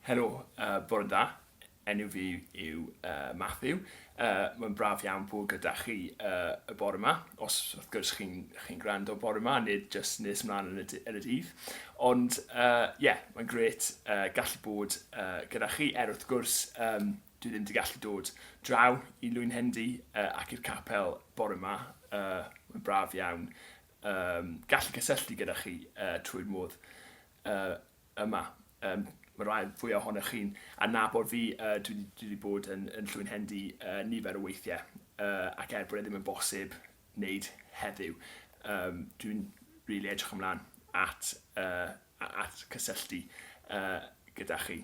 Helo, uh, bore da. Enw fi yw uh, Matthew. Uh, Mae'n braf iawn bod gyda chi uh, y bore yma, os wrth gwrs chi'n chi gwrando bore yma, nid jyst nes mlaen yn y, yn y dydd. Ond, ie, uh, yeah, mae'n gret uh, gallu bod uh, gyda chi, er wrth gwrs, um, dwi ddim wedi gallu dod draw i Lwynhendy uh, ac i'r capel bore yma. Uh, mae'n braf iawn um, gallu cysylltu gyda chi uh, trwy'r modd uh, yma. Um, mae rhai fwy ohonoch chi'n adnabod fi, uh, dwi wedi bod yn, yn Llwynhendy uh, nifer o weithiau, uh, ac er bod e ddim yn bosib wneud heddiw, um, dwi'n rili really edrych ymlaen at, uh, at cysylltu uh, gyda chi.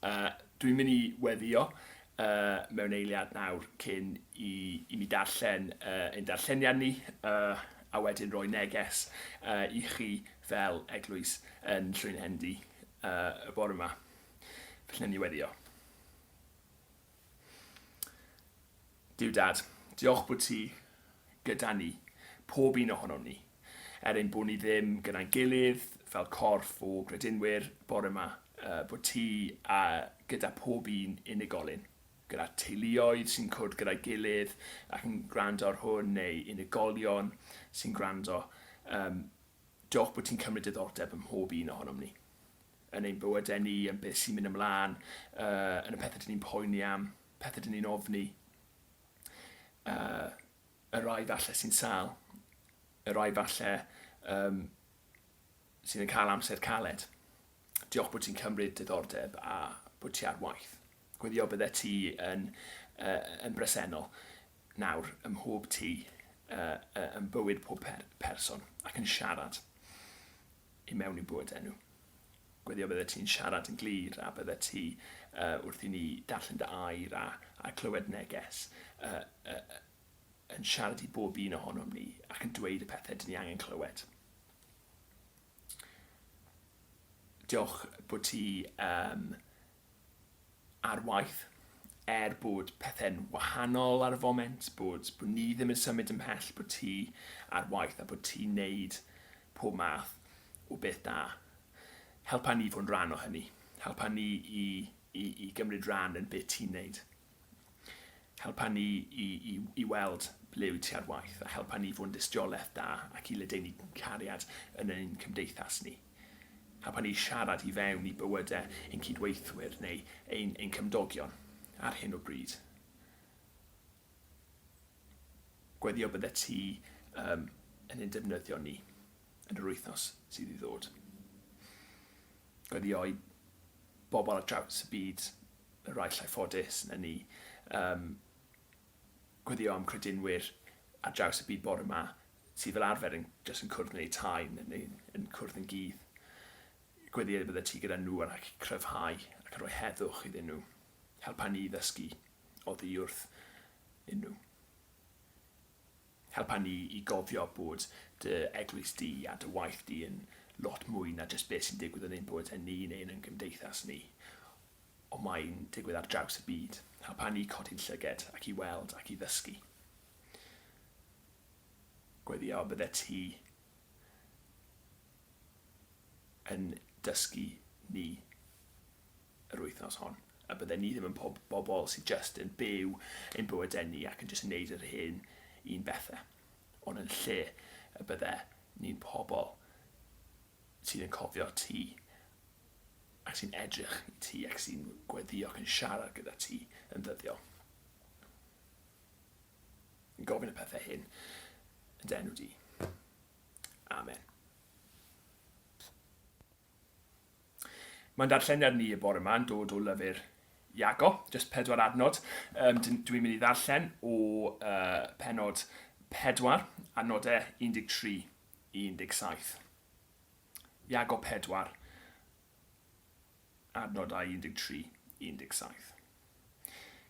Uh, dwi'n mynd i weddio uh, mewn eiliad nawr cyn i, i mi darllen uh, ein darlleniad ni uh, a wedyn rhoi neges uh, i chi fel eglwys yn Llwynhendy uh, y bore yma. Felly ni weddio. Duw Dad, diolch bod ti gyda ni, pob un ohonom ni. Er ein bod ni ddim gyda'n gilydd fel corff o gredinwyr bore yma, uh, bod ti a gyda pob un unigolyn, gyda teuluoedd sy'n cwrdd gyda'i gilydd ac yn gwrando ar hwn, neu unigolion sy'n gwrando. Um, diolch bod ti'n cymryd diddordeb ym mhob un ohonom ni. Yn ein bywydau ni, yn beth sy'n mynd ymlaen, uh, yn y pethau dyn ni'n poeni am, pethau dyn ni'n ofni, uh, y rai falle sy'n sal, y rai falle um, sydd yn cael amser caled. Diolch bod ti'n cymryd diddordeb a bod ti ar waith. Gweddio bydde ti yn, uh, yn bresennol nawr ym mhob tŷ, uh, uh, yn bywyd pob per person ac yn siarad i mewn i'w bywydau nhw. Gweddio bydde ti'n siarad yn glir a bydde ti uh, wrth i ni darllen dy air a, a clywed neges uh, uh, yn siarad i bob un ohonom ni ac yn dweud y pethau dyn ni angen clywed. Diolch bod ti um, ar waith, er bod pethau'n wahanol ar y foment, bod, bod ni ddim yn symud ymhell, bod ti ar waith a bod ti'n neud pob math o beth da. Helpa ni fod yn rhan o hynny. Helpa ni i, i, i gymryd rhan yn beth ti'n neud. Helpa ni i, i, i weld ble wyt ti ar waith a helpa ni fod yn dystiolaeth da ac i ledaenu cariad yn ein cymdeithas ni. Helpa ni siarad i fewn i bywydau ein cydweithwyr neu ein, ein cymdogion ar hyn o bryd. Gweddio bydde ti um, yn ein defnyddio ni yn yr wythnos sydd i ddod. Gweddio i bobl ar draws y byd, y rhai llai ffodus na ni. Um, gweddio am credinwyr ar draws y byd bore yma sydd fel arfer yn jyst yn cwrdd yn eu tai neu yn cwrdd yn gudd. Gweddio y bydde ti gyda nhw ac cryfhau ac yn rhoi heddwch iddyn nhw. Helpa ni i ddysgu oddi wrth nhw. Helpa ni i gofio bod dy eglwys di a dy waith di yn lot mwy na jyst beth sy'n digwydd yn ein bywydau ni neu yn ein gymdeithas ni, ond mae'n digwydd ar draws y byd. Helpa ni codi'n llyged ac i weld ac i ddysgu. Gweddio bydde ti yn dysgu ni yr wythnos hon. A bydde ni ddim yn pob bobl sydd just yn byw ein bywydau ni ac yn just yn neud yr hyn un bethau. Ond yn lle y bydde ni'n pobl sydd yn cofio ti ac sy'n edrych i ti ac sy'n gweddio ac yn siarad gyda ti yn ddyddiol. Yn gofyn y pethau hyn yn dy enw di. Amen. Mae'n darlleniad ni y bore yma yn dod o lyfr Iago, jyst pedwar adnod. Um, Dwi'n mynd i ddarllen o uh, penod 4, adnodau 13 i 17. Iago 4, adnodau 13 i 17.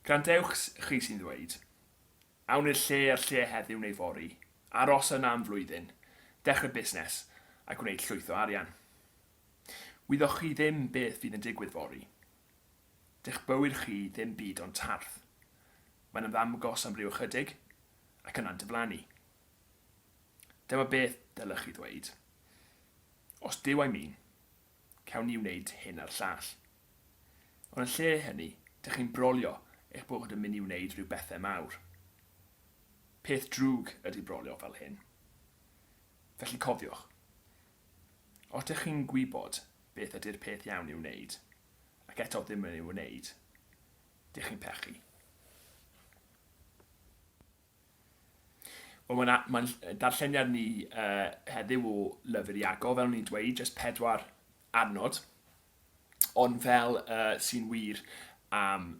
Gwrandewch chi sy'n ddweud, Awn i'r lle a'r lle heddiw neu fory, aros yna am flwyddyn, dechrau busnes a gwneud llwyth o arian. Wyddoch chi ddim beth fydd yn digwydd fory. Dych bywyd chi ddim byd ond tarth. Mae'n ymddangos am ryw ychydig, ac yna'n diflannu. Dyma beth dylech chi ddweud. Os Duw a'i min, cawn ni wneud hyn a'r llall. Ond yn lle hynny, dych chi'n brolio eich bod yn mynd i wneud rhyw bethau mawr. Peth drwg ydy brolio fel hyn. Felly cofiwch, os dych chi'n gwybod beth ydy'r peth iawn i'w wneud, ac eto ddim yn ei wneud, dych chi'n pechu. Wel, mae'n mae darlleniad ni heddiw o lyfr Iago, fel o'n i'n dweud, jyst pedwar adnod, ond fel sy'n wir am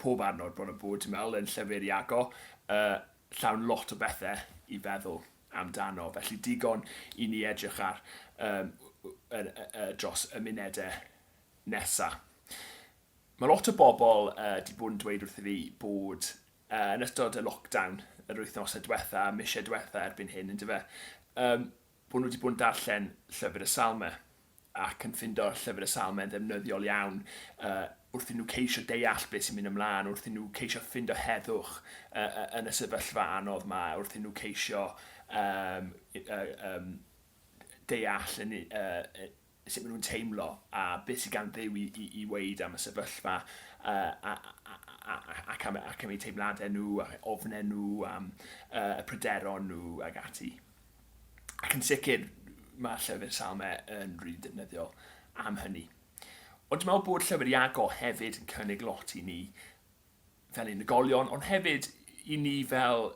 pob adnod bron o bod, dwi'n meddwl, yn llyfr Iago, llawn lot o bethau i feddwl amdano. Felly digon i ni edrych ar um, dros y munedau nesaf. Mae lot o bobl 'di bod yn dweud wrtho fi bod yn ystod y lockdown yr wythnosau diwetha, misiau diwetha erbyn hyn, yndyfe, um, bod nhw wedi bod yn darllen Llyfr y Salmau ac yn ffindo Llyfr y Salmau yn ddefnyddiol iawn wrth i nhw ceisio deall beth sy'n mynd ymlaen, wrth i nhw ceisio ffindo heddwch yn y sefyllfa anodd ma, wrth i nhw ceisio um, um, deall yn, sut maen nhw'n teimlo a beth sydd gan Dduw i, i, i weud am y sefyllfa a, a, a, ac, am, ac am eu teimladau nhw, a ofnau nhw, am y pryderon nhw ac ati. Ac yn sicr, mae llyfr Salmau yn rili defnyddiol am hynny. Ond dwi'n meddwl bod llyfr Iago hefyd yn cynnig lot i ni fel unigolion, ond hefyd i ni fel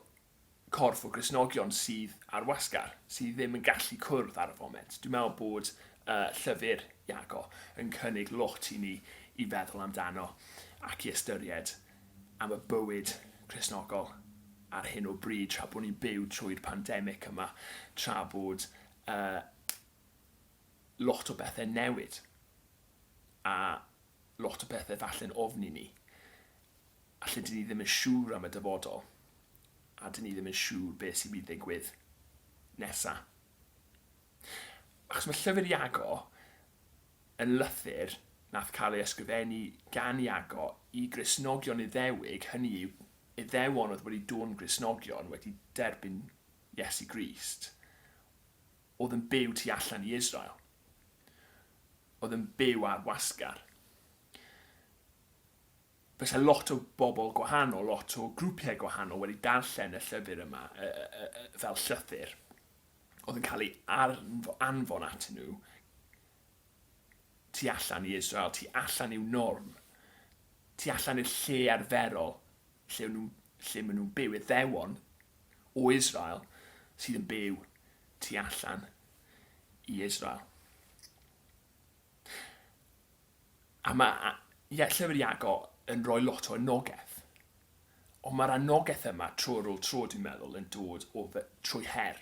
corff o Gristnogion sydd ar wasgar, sydd ddim yn gallu cwrdd ar y foment. Dwi'n meddwl bod llyfr Iago yn cynnig lot i ni i feddwl amdano ac i ystyried am y bywyd Cristnogol ar hyn o bryd tra bod ni'n byw trwy'r pandemig yma, tra bod uh, lot o bethau newid a lot o bethau falle'n ofni ni a lle dyn ni ddim yn siŵr am y dyfodol a dyn ni ddim yn siŵr beth sy'n mynd i ddigwydd nesa. Achos mae llyfr Iago yn lythyr nath cael ei ysgrifennu gan Iago i Gristnogion Iddewig, hynny yw, Iddewon oedd wedi dod yn Gristnogion, wedi derbyn Iesu Grist, oedd yn byw tu allan i Israel, oedd yn byw ar wasgar. Fysa lot o bobl gwahanol, lot o grwpiau gwahanol wedi darllen y llyfr yma fel llythyr oedd yn cael ei anfon atyn nhw tu allan i Israel, tu allan i'w norm, tu allan i'r lle arferol lle, nhw, lle maen nhw'n byw, Iddewon o Israel sydd yn byw tu allan i Israel. A mae ie, llyfr Iago yn rhoi lot o anogaeth. Ond mae'r anogaeth yma tro ar ôl tro, dwi'n meddwl, yn dod o trwy her.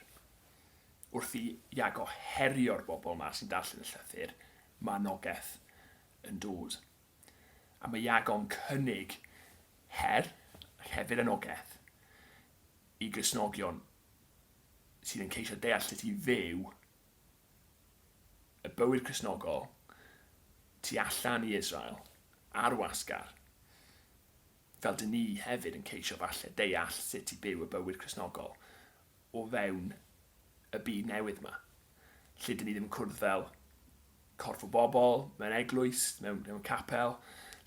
Wrth i Iago herio'r bobl yma sy'n darllen y llythyr, mae anogaeth yn dod. A mae Iago'n cynnig her, ac hefyd anogaeth, i Gristnogion sydd yn ceisio deall sut i fyw y bywyd Cristnogol tu allan i Israel, ar wasgar, fel dyn ni hefyd yn ceisio falle deall sut i byw y bywyd Cristnogol o fewn y byd newydd yma, lle dyn ni ddim yn cwrdd fel corff o bobl mewn eglwys, mewn, mewn capel,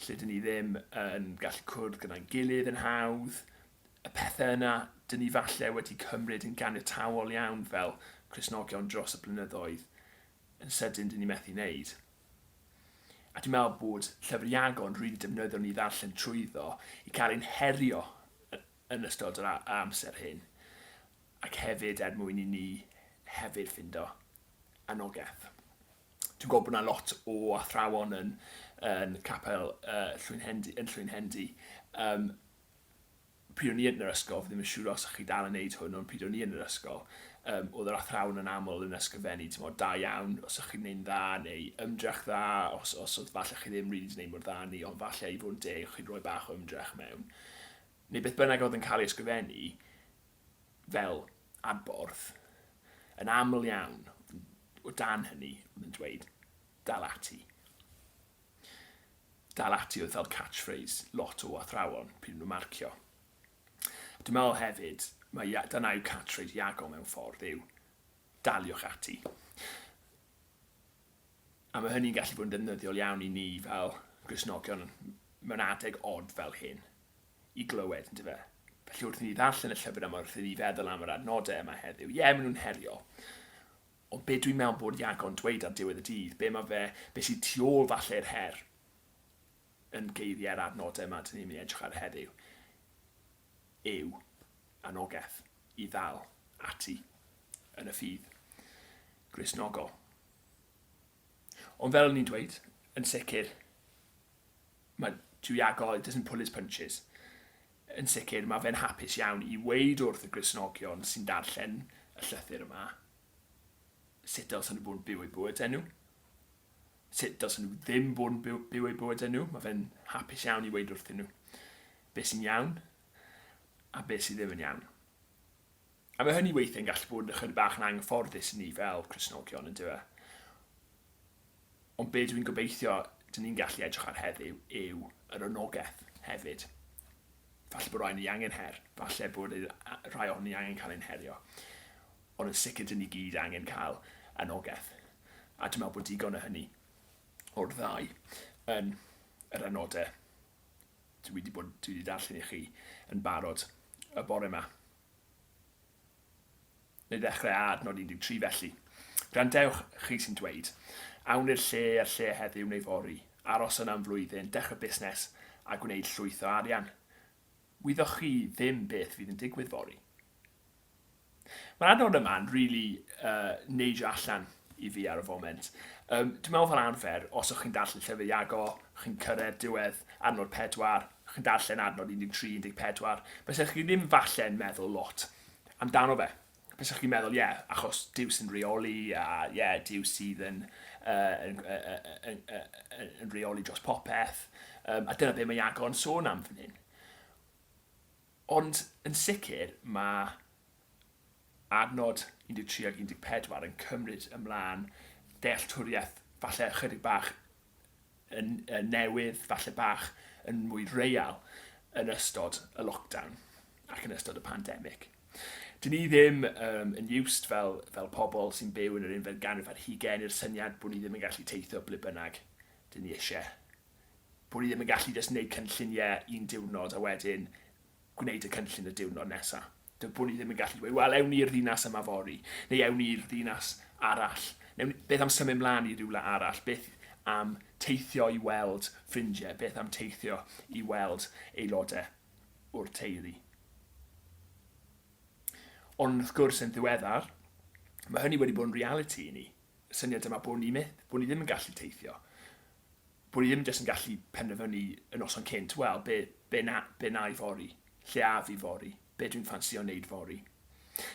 lle dyn ni ddim yn gallu cwrdd gyda'n gilydd yn hawdd, y pethau yna dyn ni falle wedi cymryd yn ganiataol iawn fel Cristnogion dros y blynyddoedd, yn sydyn dyn ni methu wneud. A dwi'n meddwl bod llyfr Iago yn rili defnyddio ni ddarllen trwyddo i cael ein herio yn ystod yr amser hyn, ac hefyd er mwyn i ni hefyd ffindo anogaeth. Dwi'n gwybod bod yna lot o athrawon yn, yn capel Llwynhendy, yn Llwynhendy um, pryd o'n i yn yr ysgol, fi ddim yn siŵr os ych chi dal yn neud hwn, ond pryd o'n i yn yr ysgol, um, oedd yr athrawon yn aml yn ysgrifennu, ti'n modd, da iawn, os ych chi'n neud dda, neu ymdrech dda, os, os oedd falle chi ddim rili really gwneud mor dda ni, ond falle i fod yn deg, chi'n rhoi bach o ymdrech mewn. Neu beth bynnag oedd yn cael ei ysgrifennu fel adborth, yn aml iawn, o dan hynny, oedd yn dweud, dal ati. Dal ati oedd fel catchphrase lot o athrawon pryd nhw'n marcio. Dwi'n meddwl hefyd, mae, dyna yw catchphrase Iago mewn ffordd yw, Daliwch ati. A mae hynny'n gallu bod yn ddefnyddiol iawn i ni fel Gristnogion mewn adeg od fel hyn i glywed, yn dyfe? Felly wrth i ni ddarllen y llyfr yma, wrth i ni feddwl am yr adnodau yma heddiw, ie, maen nhw'n heriol. Ond be dwi'n meddwl bod Iago'n dweud ar diwedd y dydd, be mae fe, be sydd tu ôl falle'r her yn geiriau'r adnodau yma dyn ni'n mynd i edrych ar heddiw, yw anogaeth i ddal ati yn y ffydd Gristnogol. Ond fel o'n i'n dweud, yn sicr, mae Duw Iago, he doesn't pull his punches. Yn sicr, mae fe'n hapus iawn i weud wrth y Gristnogion sy'n darllen y llythyr yma sut dylsen nhw bod yn byw eu bywydau nhw. Sut dylsen nhw ddim bod yn byw, byw eu bywydau nhw. Mae fe'n hapus iawn i weud wrthyn nhw beth sy'n iawn a beth sydd ddim yn iawn. A mae hynny weithiau'n gallu bod yn ychydig bach yn anghyfforddus i ni fel Cristnogion, yn dyw e? Ond be dwi'n gobeithio dyn ni'n gallu edrych ar heddiw yw yr anogaeth hefyd. Falle bod rhai ni angen her, falle bod rhai ohon ni angen cael ein herio. Ond yn sicr dyn ni gyd angen cael anogaeth. A dwi'n meddwl bod digon o hynny o'r ddau yn yr anodau dwi wedi bod dwi wedi darllen i chi yn barod y bore yma. Neu ddechrau ar adnod 13 felly. Gwrandewch chi sy'n dweud, awn i'r lle a'r lle heddiw neu fory, aros yna am flwyddyn, dechrau busnes a gwneud llwyth o arian. Wyddoch chi ddim beth fydd yn digwydd fory. Mae'r adnod yma'n rili uh, neidio allan i fi ar y foment. Um, dwi'n meddwl fel arfer, os ydych chi'n darllen llyfr Iago, chi'n cyrraedd diwedd adnod 4, chi'n darllen adnod 13, 14, bysech chi ddim falle'n meddwl lot amdano fe. Bysech chi'n meddwl, ie, yeah, achos Duw sy'n rheoli, a ie, yeah, Duw sydd yn, uh, yn, uh, uh, uh, uh, yn rheoli dros popeth. Um, a dyna be mae Iago yn sôn am fan hyn. Ond yn sicr mae adnod 13 ag 14 yn cymryd ymlaen dealltwriaeth falle ychydig bach yn, yn newydd, falle bach yn mwy real yn ystod y lockdown ac yn ystod y pandemig. Dyn ni ddim um, yn used fel, fel pobl sy'n byw yn yr unfed ganrif ar hugain i'r syniad bod ni ddim yn gallu teithio ble bynnag dyn ni eisiau. Bod ni ddim yn gallu jyst wneud cynlluniau un diwrnod a wedyn gwneud y cynllun y diwrnod nesa. Dy bod ni ddim yn gallu dweud, wel, ewn ni i'r ddinas yma fory, neu ewn ni i'r ddinas arall. Neu beth am symud mlaen i rywle arall? Beth am teithio i weld ffrindiau? Beth am teithio i weld aelodau o'r teulu? Ond wrth gwrs, yn ddiweddar, mae hynny wedi bod yn realiti i ni. Y syniad yma bod ni, myth, bod ni ddim yn gallu teithio. Bod ni ddim jyst yn gallu penderfynu y noson cynt, wel, be, be, na, be na i fory? Lle af i fory? Be dwi'n ffansio wneud fory?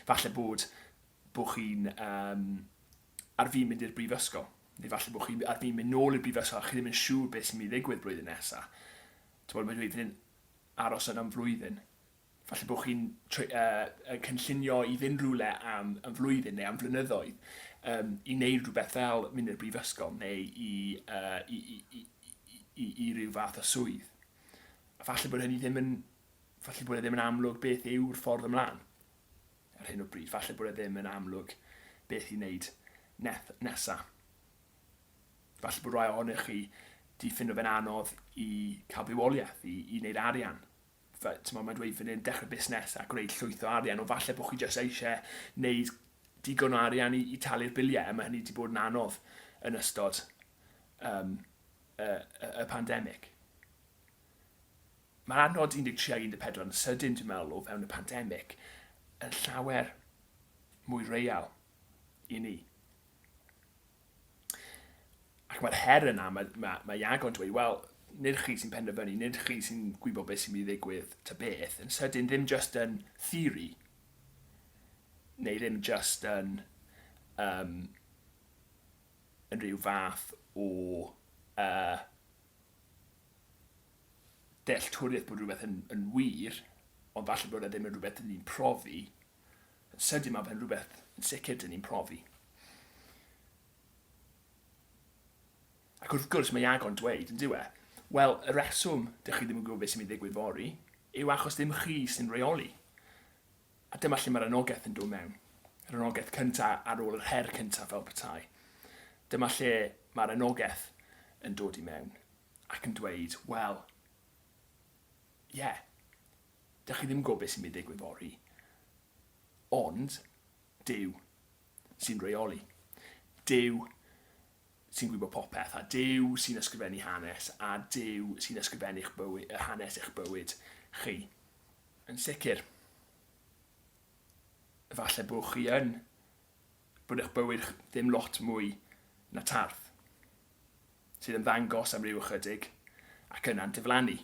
Falle bod, bod chi'n um, ar fin mynd i'r brifysgol, neu falle bod chi ar fin mynd nôl i'r brifysgol a chi ddim yn siŵr beth sy'n mynd i ddigwydd blwyddyn nesaf. Ti'n bod, mae'n dweud fan hyn, aros yna am flwyddyn. Falle bod chi'n uh, cynllunio i fynd rhywle am, am flwyddyn neu am flynyddoedd um, i wneud rhywbeth fel mynd i'r brifysgol neu i, uh, i, i, i, i, i ryw fath o swydd. A falle bod hynny ddim yn, falle bod e ddim yn amlwg beth yw'r ffordd ymlaen ar hyn o bryd. Falle bod e ddim yn amlwg beth i wneud neth, nesa. Falle bod rhai ohonych chi di ffindo fe'n anodd i cael bywoliaeth, i, i wneud arian fe, t'mod, mae'n dweud fan hyn, dechrau busnes a gwneud llwyth o arian, ond falle bod chi jyst eisiau gwneud digon o arian i, i talu'r biliau, a mae hynny wedi bod yn anodd yn ystod um, y, y, y pandemig. Mae'r adnod 13 a 14 yn sydyn, dwi'n meddwl, o fewn y pandemig, yn llawer mwy real i ni. Ac mae'r her yna, mae, mae, mae Iago'n dweud, wel, nid chi sy'n penderfynu, nid chi sy'n gwybod beth sy'n mynd i ddigwydd ta beth, yn sydyn ddim just yn theory, neu ddim just yn, um, yn rhyw fath o uh, dealltwriaeth bod rhywbeth yn, yn wir, ond falle bod e ddim yn rhywbeth ni'n profi, Yn sydyn mae fe'n rhywbeth yn sicr dyn ni'n profi. Ac wrth gwrs mae Iago'n dweud, yn dyw e, wel, y reswm dych chi ddim yn gwybod beth sy'n mynd i ddigwydd fory yw achos ddim chi sy'n reoli. A dyma lle mae'r anogaeth yn dod mewn. Yr anogaeth cyntaf ar ôl yr her cyntaf fel petai. Dyma lle mae'r anogaeth yn dod i mewn ac yn dweud, wel, ie, yeah, dych chi ddim yn gwybod beth sy'n mynd i ddigwydd fory, ond Duw sy'n rheoli. Duw sy'n gwybod popeth, a Duw sy'n ysgrifennu hanes, a Duw sy'n ysgrifennu'ch bywyd, hanes eich bywyd chi. Yn sicr, efallai bod chi yn, bod eich bywyd ddim lot mwy na tarth, sydd yn ddangos am ryw ychydig ac yna'n diflannu.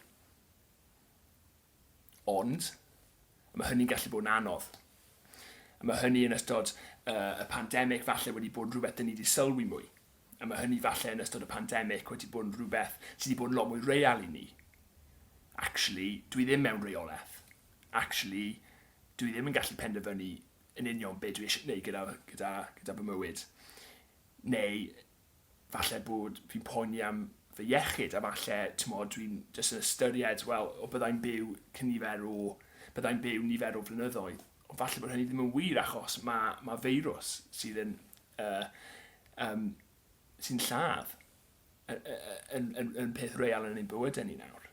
Ond, mae hynny'n gallu bod yn anodd. A mae hynny yn ystod uh, y pandemig falle wedi bod yn rhywbeth dyn ni wedi sylwi mwy. A mae hynny falle yn ystod y pandemig wedi bod yn rhywbeth sydd wedi bod yn lot mwy real i ni. Actually, dwi ddim mewn reolaeth. Actually, dwi ddim yn gallu penderfynu yn union beth dwi eisiau gwneud gyda, gyda, gyda fy mywyd. Neu falle bod fi'n poeni am fy iechyd a falle, t'mod, dwi'n jyst yn ystyried, wel, o byddai'n byw cynifer o, byddai'n byw nifer o flynyddoedd. Ond falle bod hynny ddim yn wir achos mae, mae feirws sydd yn, uh, um, sy'n lladd yn, yn, yn, yn peth real yn ein bywydau ni nawr.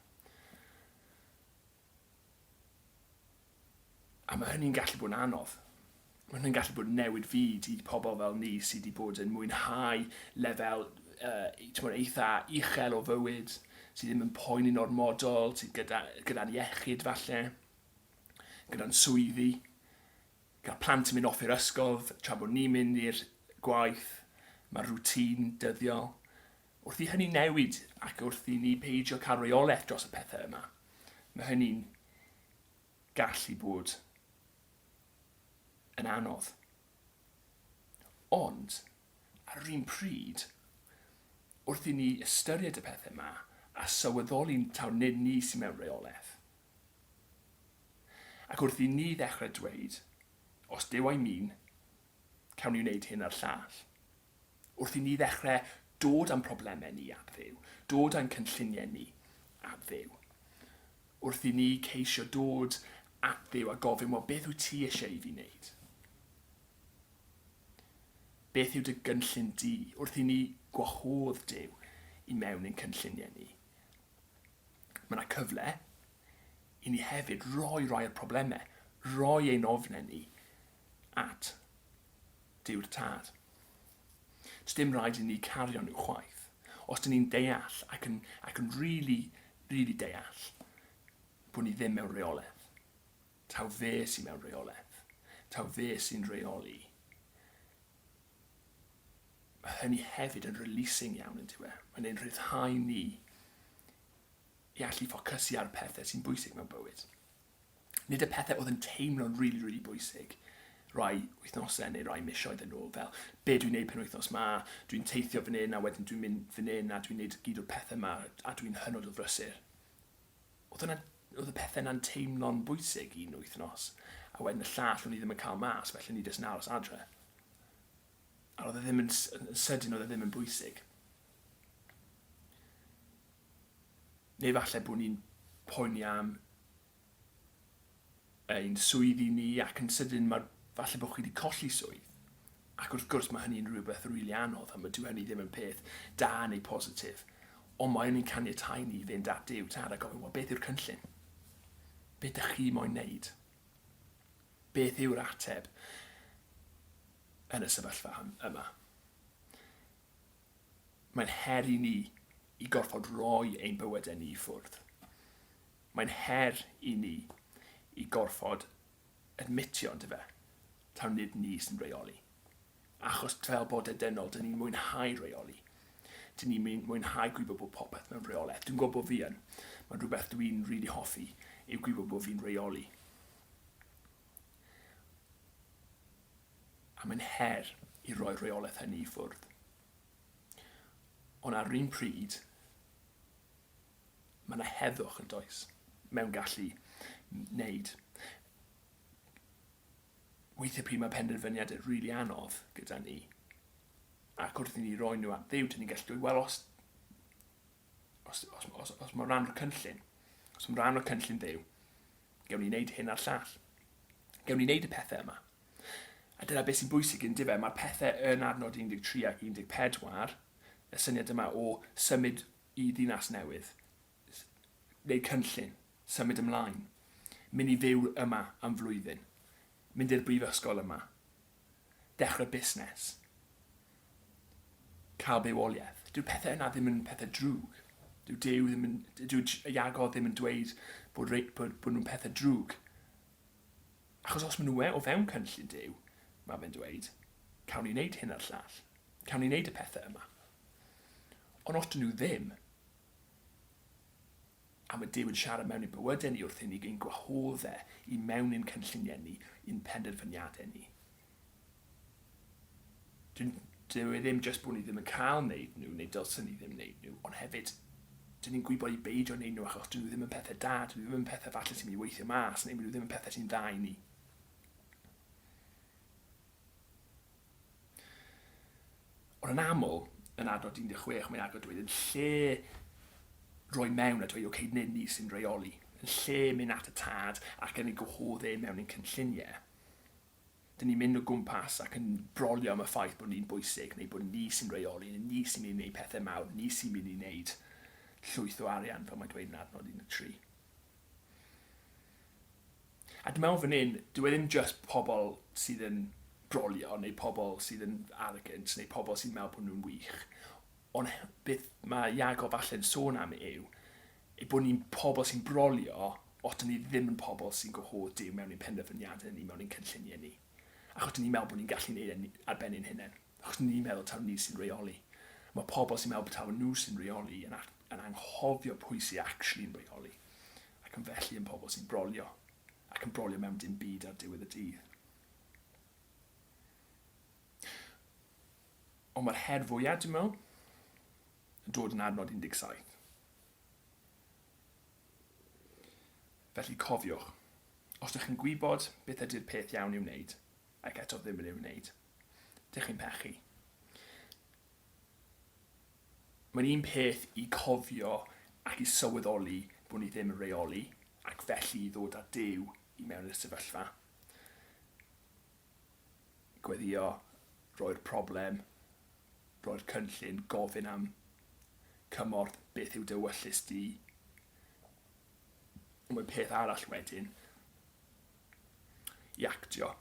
A mae hynny'n gallu bod yn anodd. Mae hynny'n gallu bod yn newid fyd i pobl fel ni sydd wedi bod yn mwynhau lefel uh, eitha uchel o fywyd, sydd ddim yn poeni'n ormodol, sydd gyda'n gyda iechyd falle, gyda'n swyddi, gael plant yn mynd off i'r ysgol tra bod ni'n mynd i'r gwaith, mae'r rwtîn dyddiol. Wrth i hynny newid ac wrth i ni peidio cael reolaeth dros y pethau yma, mae hynny'n gallu bod yn anodd. Ond, ar yr un pryd, wrth i ni ystyried y pethau yma a sylweddoli taw nid ni sy'n mewn reolaeth, ac wrth i ni ddechrau dweud, os Duw a'i min, cawn ni wneud hyn a'r llall. Wrth i ni ddechrau dod â'n problemau ni at Dduw, dod â'n cynlluniau ni at Dduw. Wrth i ni ceisio dod at Dduw a gofyn, wel, beth wyt ti eisiau i fi wneud? Beth yw dy gynllun di? Wrth i ni gwahodd Duw i mewn i'n cynlluniau ni. Mae yna cyfle i ni hefyd roi rai o'r problemau, roi ein ofnau ni at Duw'r Tad. Does dim rhaid i ni cario nhw chwaith. Os dyn ni'n deall ac yn, ac yn really, really deall bod ni ddim mewn reolaeth. Taw fe sy'n mewn reolaeth. Taw fe sy'n reoli. Mae hynny hefyd yn releasing iawn yn dyw e. Mae'n ein rhyddhau ni i allu ffocysu ar y pethau sy'n bwysig mewn bywyd. Nid y pethau oedd yn teimlo'n rili, rili bwysig rai wythnosau neu rai misoedd yn ôl, fel be dwi'n neud penwythnos ma, dwi'n teithio fan hyn a wedyn dwi'n mynd fan hyn a dwi'n neud gyd o'r pethau ma a dwi'n hynod o frysur. Oedd hwnna, oedd y pethau yna'n teimlo'n bwysig un wythnos, a wedyn y llall o'n i ddim yn cael mas, felly o'n i jyst yn aros adre. A oedd e ddim yn, yn sydyn oedd e ddim yn bwysig. Neu falle bod ni'n poeni am ein swyddi ni ac yn sydyn mae falle bod chi wedi colli swydd. Ac wrth gwrs mae hynny'n rhywbeth rili really anodd a mae dyw hynny ddim yn peth da neu positif. Ond mae hynny'n caniatáu ni fynd at Duw Tad a gofyn, wel beth yw'r cynllun? Beth ydych chi moyn wneud? Beth yw'r ateb yn y sefyllfa yma? Mae'n her i ni i gorfod rhoi ein bywydau ni i ffwrdd. Mae'n her i ni i gorfod admitio, ondife, taw nid ni sy'n reoli. Achos fel bodau dynol, dyn ni'n mwynhau reoli. Dyn ni'n mwynhau gwybod bod popeth mewn reolaeth. Dwi'n gwybod bod fi yn. Mae'n rhywbeth dwi'n rili really hoffi, yw gwybod bod fi'n reoli. A mae'n her i roi'r reolaeth hynny i ffwrdd. Ond ar yr un pryd, mae yna heddwch yn does, mewn gallu wneud. Weithiau pryd mae penderfyniadau rili really anodd gyda ni, ac wrth i ni roi nhw at Dduw, dyn ni'n gallu dweud, wel, os, os, os, os, os mae rhan o'r cynllun, os mae rhan o'r cynllun Dduw, gewn ni wneud hyn a'r llall. Gewn ni wneud y pethau yma. A dyna beth sy'n bwysig yn dyfe, mae'r pethau yn adnod 13 ac 14, y syniad yma o symud i ddinas newydd, wneud cynllun, symud ymlaen, mynd i fyw yma am flwyddyn, mynd i'r brifysgol yma, dechrau busnes, cael bywoliaeth. Dyw'r pethau yna ddim yn pethau drwg. Dyw Duw ddim yn, dyw Iago ddim yn dweud bod, bod, bod nhw'n pethau drwg. Achos os maen nhw o fewn cynllun Duw, mae fe'n dweud, cawn ni wneud hyn a'r llall. Cawn ni wneud y pethau yma. Ond os dyn nhw ddim, a mae Duw yn siarad mewn i'n bywydau ni wrth i ni ein gwahodd e i mewn i'n cynlluniau ni, i'n penderfyniadau ni. Dyn, dyw e ddim jyst bod ni ddim yn cael wneud nhw, neu dylsen ni ddim wneud nhw, ond hefyd, dyn ni'n gwybod i beidio wneud nhw achos dyn nhw ddim yn pethau da, dyn nhw ddim yn pethau falle sy'n mynd i weithio mas, neu nhw ddim yn pethau sy'n dda i ni. Ond yn aml, yn adnod 16, mae agor dweud, yn lle rhoi mewn a dweud, oce, okay, nid ni sy'n reoli, yn lle mynd at y tad ac yn ei gwahodd e mewn i'n cynlluniau, dyn ni'n mynd o gwmpas ac yn brolio am y ffaith bod ni'n bwysig, neu bod ni sy'n reoli, neu ni sy'n mynd i wneud pethau mawr, ni sy'n mynd i wneud llwyth o arian, fel mae'n dweud yn adnod 13. A dwi'n meddwl fan hyn, dyw e ddim jyst pobl sydd yn brolio, neu pobl sydd yn arrogant, neu pobl sy'n meddwl bod nhw'n wych. Ond beth mae Iago falle'n sôn am yw, ei bod ni'n pobl sy'n brolio, os dyn ni ddim yn pobl sy'n gwahodd Duw mewn i'n penderfyniadau ni, mewn i'n cynlluniau ni. Achos dyn ni'n meddwl bod ni'n gallu neud e ar ben ein hunain. Achos dyn ni'n meddwl taw ni sy'n reoli. Mae pobl sy'n meddwl taw nhw sy'n reoli yn, yn anghofio pwy sy'n actually'n reoli. Ac yn felly yn pobl sy'n brolio. Ac yn brolio mewn dim byd ar diwedd y dydd. Ond mae'r her fwyaf, dwi'n meddwl, yn dod yn adnod 17. Felly cofiwch, os ydych chi'n gwybod beth ydy'r peth iawn i'w wneud, ac eto ddim yn ei wneud, dych chi'n pechu. Mae'n un peth i cofio ac i sylweddoli bod ni ddim yn reoli, ac felly i ddod â Duw i mewn i'r sefyllfa. Gweddio, roi'r problem, roi'r cynllun, gofyn am cymorth, beth yw dy ewyllys di. Ond mae'n peth arall wedyn i actio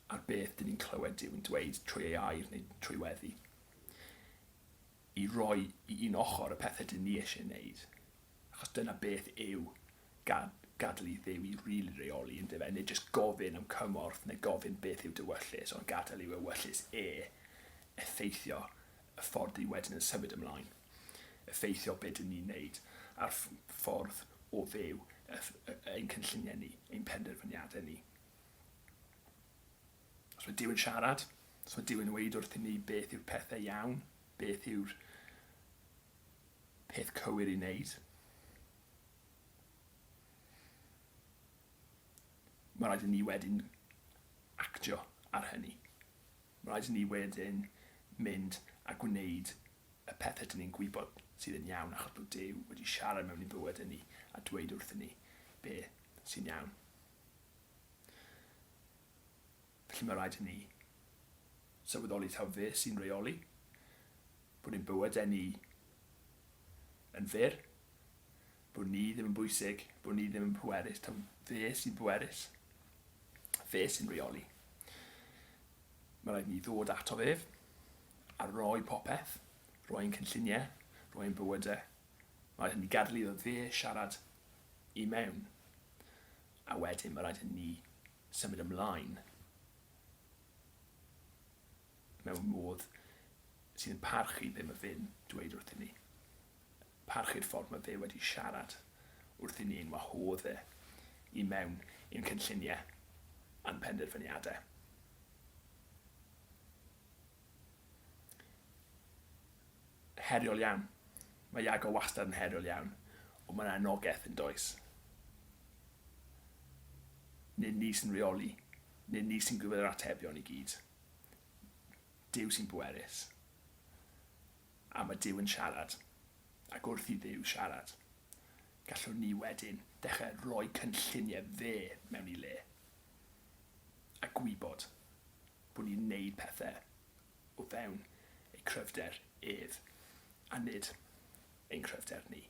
ar beth dyn ni'n clywed Duw yn dweud trwy ei air neu trwy weddi. I roi i un ochr y pethau dyn ni eisiau wneud. Achos dyna beth yw gad, gadael i Dduw i rili reoli yn dyfe, nid jyst gofyn am cymorth neu gofyn beth yw dy ewyllys, ond gadael i'w ewyllys e effeithio y ffordd i wedyn yn symud ymlaen. Effeithio beth dyn ni'n neud a'r ffordd o fyw ein cynlluniau ni, ein penderfyniadau ni. Os mae Duw yn siarad, os mae Duw yn dweud wrthyn ni beth yw'r pethau iawn, beth yw'r peth cywir i wneud, mae rhaid i ni wedyn actio ar hynny. Mae rhaid i ni wedyn mynd a gwneud y pethau dyn ni'n gwybod sydd yn iawn achos bod Duw wedi siarad mewn i'n bywydau ni a dweud wrthyn ni be sy'n iawn. Felly mae rhaid i ni sylweddoli taw fe sy'n reoli, bod ein bywydau ni yn fyr, bod ni ddim yn bwysig, bod ni ddim yn pwerus, taw fe sy'n bwerus, fe sy'n reoli. Mae rhaid ni ddod ato fef a roi popeth, roi ein cynlluniau, roi ein bywydau. Mae rhaid i ni gadael iddo fe siarad i mewn. A wedyn mae rhaid i ni symud ymlaen mewn modd sydd yn parchu be mae fe'n dweud wrthyn ni. Parchu'r ffordd mae fe wedi siarad wrthyn ni ein wahodd e i mewn i'n cynlluniau a'n penderfyniadau. Heriol iawn. Mae Iago wastad yn heriol iawn, ond mae'n anogaeth yn does. Nid ni sy'n rheoli, nid ni sy'n gwybod yr atebion i gyd. Duw sy'n bwerus. A mae Duw yn siarad. Ac wrth i Dduw siarad, gallwn ni wedyn dechrau rhoi cynlluniau fe mewn i le. A gwybod. Bod ni'n neud pethau o fewn ei cryfder ef, a nid ein cryfder ni.